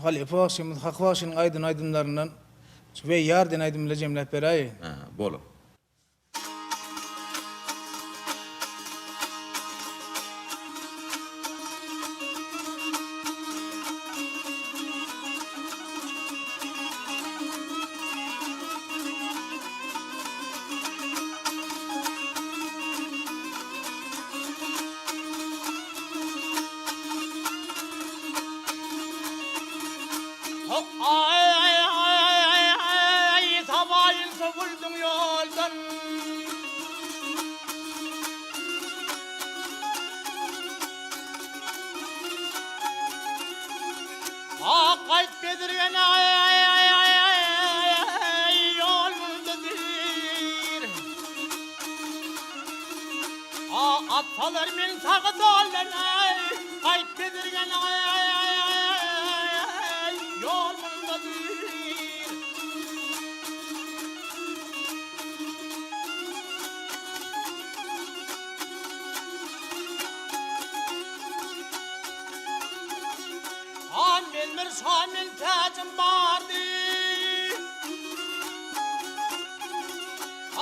Halypa bagşymyz Haky bagşynyň aýdan aýdymlaryndan şu Weý ýar diýen aýdym bilen jemläp beräýeýin. Bolar. Aý, sabaýyn sowuldyň ýoldan. Ak gaýt bezirgen aý, ýol mundadyr. At salar men saga doldan aý, gaýt bezirgen aý, ýol mundadyr. Han men bir şamil täjim bardy.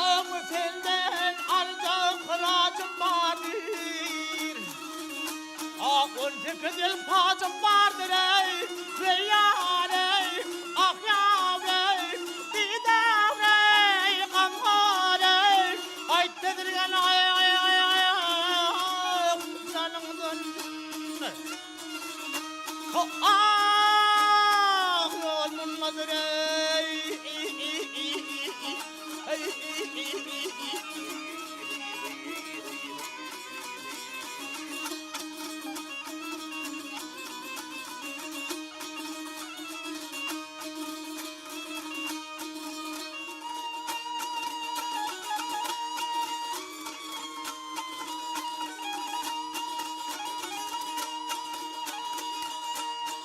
Aňy senden aljak hyrajym bardyr. Ah, 18 ýyl pajym bardyr eý, weýan eý, ah ýar eý, didar eý, gamhar eý, aýt bezirgen aý, aý, aý, aý, ah, janyňdan. Ah, ýol mundadyr eý.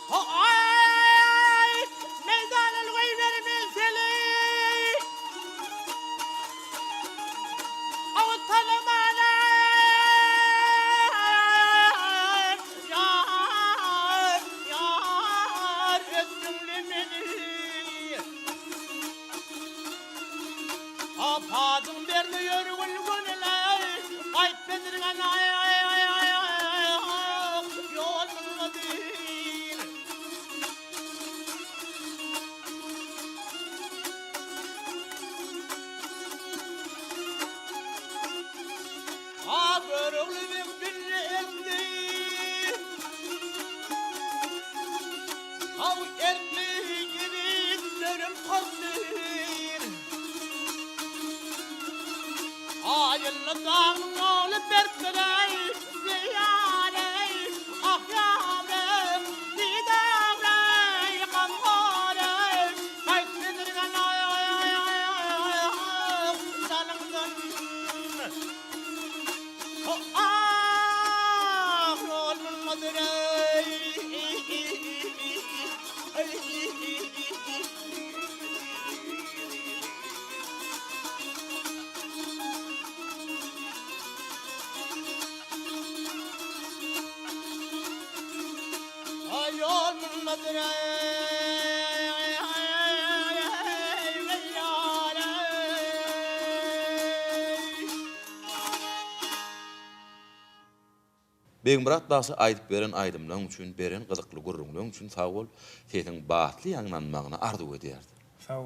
Ho-aý! Meýdana goýber men seni! Aw tanamana! Ýar, ýar, ötdüňle meni! Apadyň berdi ýörgün gününe, Gaýt bezirgen aý-aý-aý-aý, ýol mundadyr. A Görogly beg dilli etdi. Haw erkli ýigitlerim köpdür. Aýylly dagyň ýoly berkdir eý, Zeýan eý, ah ýar eý, didar eý, gamhor eý, Gaýt bezirgen aý aý aý aý aý janyňdan. Ah, ýol mundadyr eý. Ay ýol mundadyr eý. Ýar eý. Begmyrat bagşy aýdyp beren aýdymlaň üçin beren gyzykly gürrüňleň üçin sag bol sesiň batly ýaňlanmagyny arzuw edýäris. Sag bol.